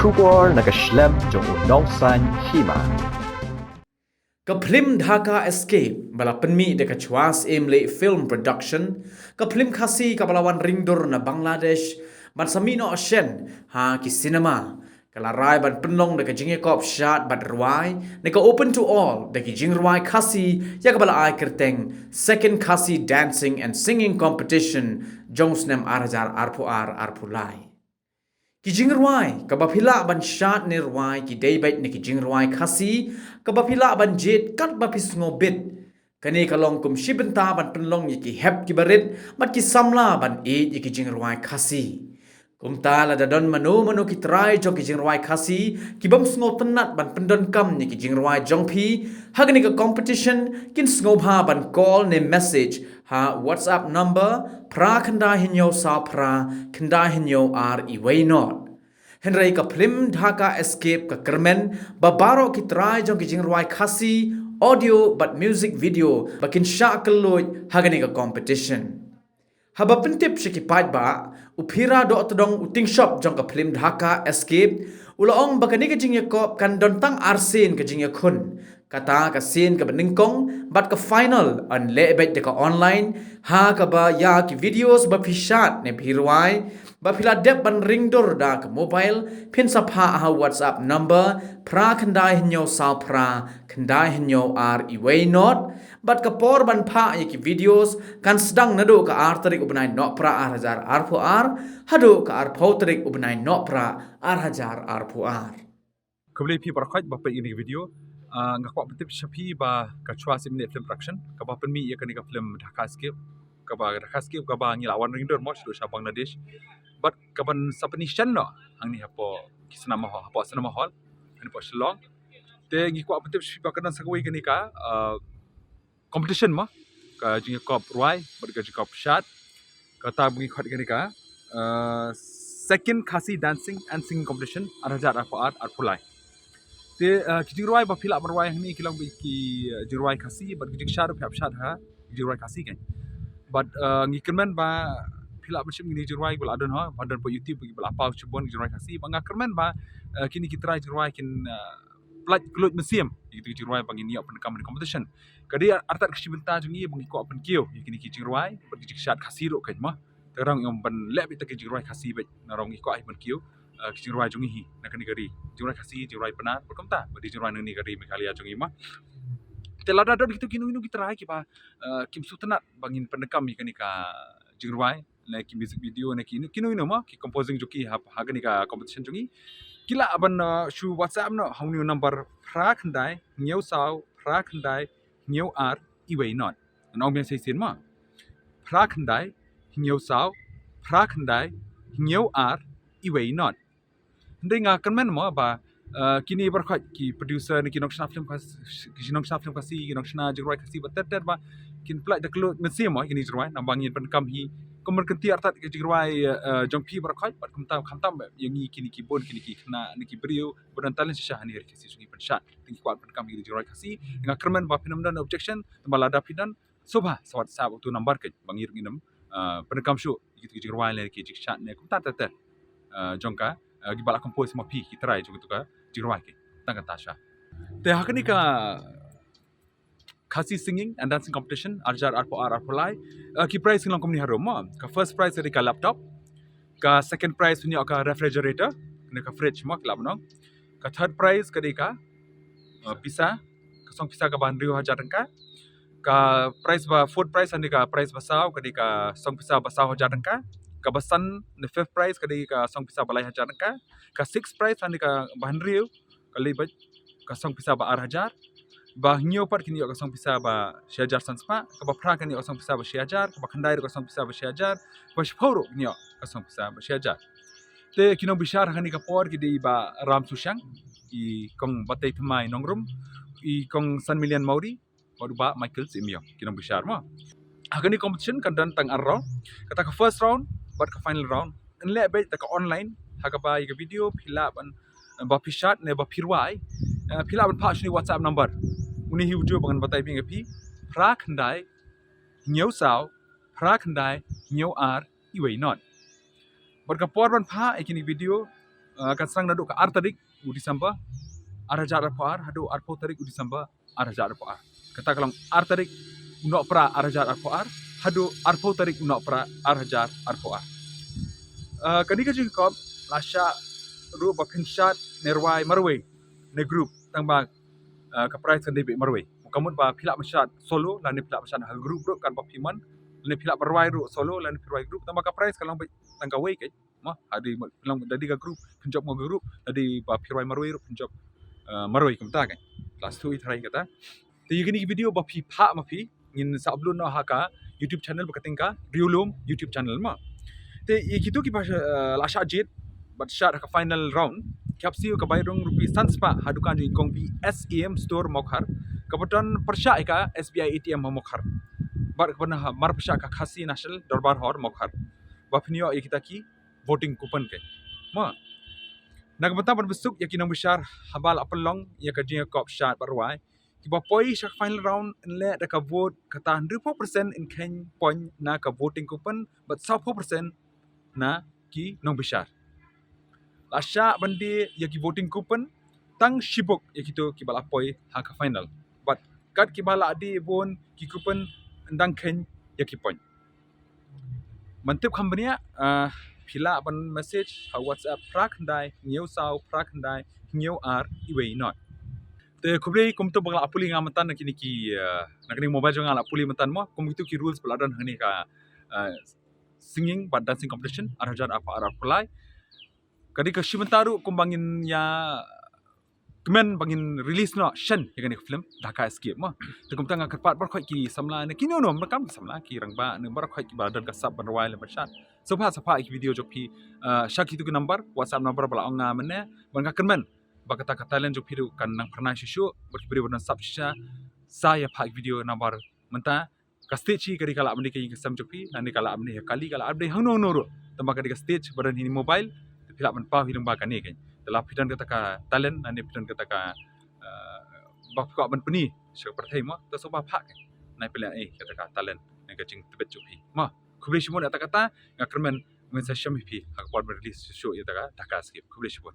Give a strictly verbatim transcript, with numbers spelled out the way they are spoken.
Khubor na ka shlem jong u nongsan hima. Ka phlim Dhaka Escape ba la pynmih da ka Chwa Syiem Leh Film Production, ka phlim Khasi kaba la wan ringdur na Bangladesh ban sa mih noh shen ha ki cinema, ka la rai ban pynlong da ka jingïakop shad bad rwai, da ka open to all, da ki jingrwai Khasi ïa kaba la ai kyrteng Second Khasi Dancing and Singing Competition jong u snem ar hajar arphew ar arphew lai. Ki jingrwai kaba phi lah ban shad ne rwai ki dei beit na ki jingrwai Khasi kaba phi lah ban jied katba phi sngewbit. Kane ka long kum shi bynta ban pynlong ïa ki hep kiba rit bad ki samla ban ïeit ïa ki jingrwai Khasi. Kumta lada don mano mano ki trai jong ki jingrwai Khasi ki bym sngewtynnat ban pyndonkam ïa ki jingrwai jong phi ha kane ka competition, kin sngewbha ban call ne message ha WhatsApp number phra khyndai hynñiew saw phra khyndai hynñiew ar iwei not. Hynrei ka phlim Dhaka Escape ka kyrmen ba baroh ki trai jong ki jingrwai Khasi, audio bad music video ba kin shah kylluid ha kane ka competition. Haba pyntip sha ki paidbah, u Phira Dohtdong, u tyngshop jong ka phlim Dhaka Escape, u la ong ba kane ka jingïakop kan don tang arsien ka jingïakhun. Kata ka sien kaba nyngkong bad ka final yn leh beit da ka online, ha kaba ïa ki videos ba phi shad ne phi rwai ba phi la dep ban ringdur da ka mobile, phin sa phah ha WhatsApp number phra khyndai hynñiew saw phra khyndai hynñiew ar iwei not, bad ka por ban phah ïa ki videos kan sdang naduh ka ar tarik u bnai Nohprah ar hajar arphew ar haduh ka arphew tarik u bnai Nohprah ar hajar arphew ar. Khublei phi baroh khoit ba peit ïa kane ka video. Ah, nga kwah pyntip sha phi ba ka Chwa Syiem Leh Film Production kaba pynmih ïa kane ka phlim Dhaka Escape, kaba Dhaka Escape kaba ngi la wan ringdur mo shaduh sha Bangladesh, bad kaban sa pyni shen noh hangne hapoh ki cinema hall, hapoh cinema hall hangne hapoh Shillong. Te ngi kwah pyntip sha phi ba ka don sa kawei kane ka, ah, competition mo, ka jingïakop rwai bad ka jingïakop shad. Kata ba ngi khot kane ka, uh, Second Khasi Dancing and Singing Competition ar hajar arphew ar arphew lai. Te, uh, ki jingrwai ba phi lah ban rwai hangne ki long beit ki, uh, jingrwai Khasi bad ki jingshad ruh phi hap shad ha ki jingrwai Khasi kan. Bad, uh, ngi kyrmen ba phi lah ban shim kine ki jingrwai ba la don ha, ba don hapoh YouTube ba la paw shibun ki jingrwai Khasi. Ba nga kyrmen ba, uh, kine ki trai jingrwai kin, uh, pynlait kylluid mynsiem ïa kito ki jingrwai ba ngin ïoh pyndonkam ha kine ki competition. Ka dei artat ka shi bynta jong ngi ba ngi kwah pynkiew ïa kine ki jingrwai bad ki jingshad Khasi ruh kan mo. Te ngi ruh ban leh beit ki jingrwai Khasi beit, ngi ruh ngi kwah ban kiew, eh, ki jingrwai jong ngi hi na kane ka ri, jingrwai Khasi, jingrwai Pnar bad kumta bad ki jingrwai na kane ka ri Meghalaya jong ngi mo. Te lada don kito kino kino ki trai kiba, eh, kim sngewtynnat ba ngin pyndonkam ïa kane ka jingrwai, ne ki music video, ne ki, kino kino mo, ki composing jong ki ha, ha kane ka competition jong ngi, ki lah ban, uh, shu WhatsApp noh ha une u number phra khyndai hynñiew saw phra khyndai hynñiew ar iwei not. Ngan ong biang sa shisien mo. Phra khyndai hynñiew saw phra khyndai hynñiew ar iwei not. Hynrei nga kyrmen mo ba, uh, kine baroh khoit ki producer ne ki nongshna film Khas-, ki nongshna film Khasi, ki nongshna jingrwai Khasi ba ter ter ba kin pynlait da kylluid mynsiem mo kine jingrwai, namar ba ngin pyndonkam hi kum ban kyntiew artat ki jingrwai, uh, jong phi baroh khoit bad kumta khamtam ïa ngi kine ki bun kine ki khynnah ne ki briew ba don talent shisha ha kane ka ri Khasi jong ngi pynshad. Te ngi kwah pyndonkam ïa kine ki jingrwai Khasi. Nga kyrmen ba phin ym don objection, tangba lada phi don, sngewbha sa WhatsApp utu u number kan ba ngi ruh ngin ym, ah, pyndonkam shuh ïa kito ki jingrwai ne ki jingshad ne kumta ter ter, ah, jong ka, ah, kiba la compose ma phi ki trai jong kito ki jingrwai kan. Tang kata sha. Te ha kane ka Khasi Singing and Dancing Competition ar hajar arphew ar arphew lai, ah, ki prize ki long kumne harum mo. Ka first prize ka dei ka laptop. Ka second prize un ïoh ka refrigerator, ne ka fridge mo ki lah ban ong. Ka third prize ka dei ka, uh, pisa, ka song pisa kaba hynriew hajar tyngka. Ka prize ba, fourth prize, ne ka prize ba saw, ka dei ka song pisa ba saw hajar tyngka. Kaba san, ne fifth prize, ka dei ka song pisa ba lai hajar tyngka. Ka sixth prize, ne kaba hynriew, ka lei bad ka song pisa ba ar hajar. Ba hynñiew pat kin ïoh ka song pisa ba shi hajar san spah, kaba phra kin ïoh ka song pisa ba shi hajar, kaba khyndai ruh ka song pisa ba shi hajar, kaba shiphew ruh kin ïoh ka song pisa ba shi hajar. Te ki nongbishar ha kane ka por ki dei i Bah Ram Sushang, i Kong Batei Thymmai Nongrum, i Kong San Million Mawrie, bad u Bah Michael Syiemiaw, ki nongbishar mo. Ha kane ka competition kan don tang ar round. Kata ka first round bad ka final round yn leh beit da ka online, ha kaba ïa ka video phi lah ban, ba phi shad ne ba phi rwai, eh, phi lah ban phah sha une u WhatsApp number. Une hi u video ba ngan batai biang ïa phi, phra khyndai hynñiew saw phra khyndai hynñiew ar iwei not. Bad ka por ban phah ïa kine ki video, Uh, kan sdang naduh ka ar tarik u December ar hajar arphew ar haduh arphew tarik u December ar hajar arphew ar. Kata ka long ar tarik u Nohprah ar hajar arphew ar haduh arphew tarik u Nohprah ar hajar arphew ar. Uh, kane ka jingkop la shah ruh ba phin shad ne rwai marwei ne group tang ba uh, ka prize kan dei beit marwei. Ka mut ba phi lah ban shad solo lane phi lah ban shad ha group ruh kan ba phi mon, lane phi lah ban rwai ruh solo lane phi rwai group, tang ba ka prize ka long beit tang kawei keiñ. Mo, ha dei mo, phi long da dei ka group phin jop mo ka group, da dei ba phi rwai marwei ruh phin jop uh, marwei kumta keiñ. Last two i tharai kata. Te ïa kine ki video ba phi phah ma phi ngin sa upload noh ha ka YouTube channel ba ka kyrteng ka Riewlum YouTube channel mo. Te ïa kito kiba uh, la shah jied bad shah ha ka final round, ki hap siew ka bai rong rupi san spah ha dukan jong i kong P S A M Store Mawkhar, kaba don pyrshah ïa ka S B I A T M ha Mawkhar bad kaba na ha mar pyrshah ka Khasi National Dorbar Hall Mawkhar, ba phin ïoh ïa kita ki voting coupon keiñ. Mo, na ka bynta ban pynsuk ïa ki nongbishar haba la pynlong ïa ka jingïakop shad bad rwai, kiba poi sha ka final round yn leh da ka vote kata hynriewphew percent yn kheiñ point na ka voting coupon bad sawphew percent na ki nongbishar. La shah ban die ïa ki voting coupon tang shibuk ïa kito kiba la poi ha ka final. Bad kat kiba la die bun ki coupon yn dang kheiñ ïa ki point. Ban tip kham bniah, uh, phi lah ban message ha WhatsApp phra khyndai hynñiew saw phra khyndai hynñiew ar iwei not. Te khublei kumto ba nga la pule nga mynta na kine ki, uh, na kine mobile jong nga la pule mynta mo, kum kito ki rules ba la don ha kine ka uh, singing bad dancing competition ar hajar arphew ar arphew lai. Ka dei ka shi mynta ruh kumba ngin ïa kmen ba ngin release noh shen ïa kane ka film Dhaka Escape mo. Te kumta nga kyrpad baroh khoit ki samla ne ki nongïalam, kam ki samla, ki rangbah ne baroh khoit kiba don ka sap ban rwai lem ban shad, sngewbha sa phah ïa ki video jong phi, uh, sha kito ki number, WhatsApp number ba la ong nga mynne, bad nga kyrmen ba kata ka talent jong phi ruh kan nang phyrnai shuh shuh bad ki briew ba don sap shisha sa ïa phah ïa ki video number mynta. Ka stage hi ka dei ka lah ban dei ka ïing ka sem jong phi, lane ka lah ban dei ha kali, ka lah ban dei hangno hangno ruh. Tangba ka dei ka stage ba don hi mobile, te phi lah ban paw hi lyngba kane keiñ. Te lada phi don kata ka talent lane phi don kata ka, uh, ba phi kwah ban pyni sha ka pyrthei mo, te sngewbha phah keiñ. Nai phi leh ei kata ka talent ne ka jingtbit jong phi mo. Khublei shibun ïa kata kata, nga kyrmen ngin sa shem ïa phi ha ka por ban release shuh shuh ïa kata ka Dhaka Escape. Khublei shibun.